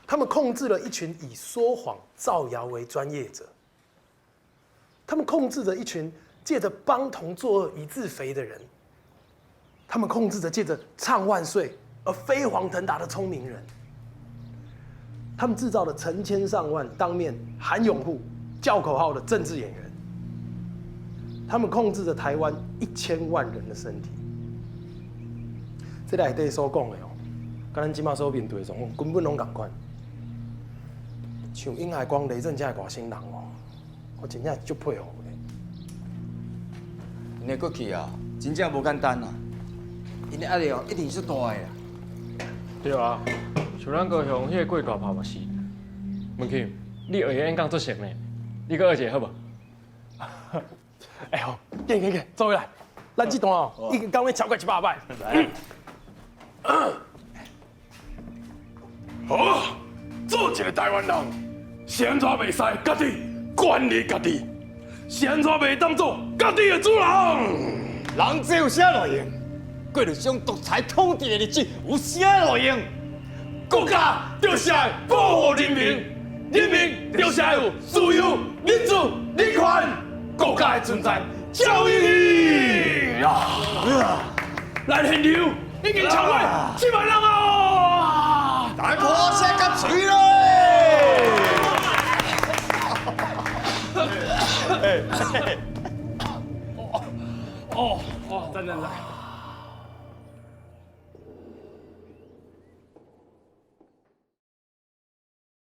他們控制了一群以說謊造謠為專業者，他們控制着一群借着幫同作惡以自肥的人，他們控制着借着唱萬歲而飛黃騰達的聰明人，他們製造了成千上萬當面喊擁護、叫口號的政治演員，他們控制着台灣1000萬人的身體。這內底所講的哦，佮咱這馬所面對的狀況根本攏仝款。像殷海光、雷震這樣外星人哦，我真正足佩服的。𪜶的過去啊，真正無簡單啊！𪜶的壓力哦，一定是大的啦。對啊，像咱高雄彼個郭大炮嘛是。文慶，你學演講足熟呢，你閣學一下好無？哎好，緊緊緊，做伙來。咱這段哦，已經講了超過100擺。好，做一個台灣人，是按怎袂使家己管理家己？是按怎袂當做家己的主人？人這有啥路用？過著這種獨裁統治的日子有啥路用？國家就是愛保護人民，人民就是愛有自由、民主、人權，國家的存在才有意義啊！咱現場已經超過7萬人啊！來破聲甲喙咧！哦哦，讚讚讚！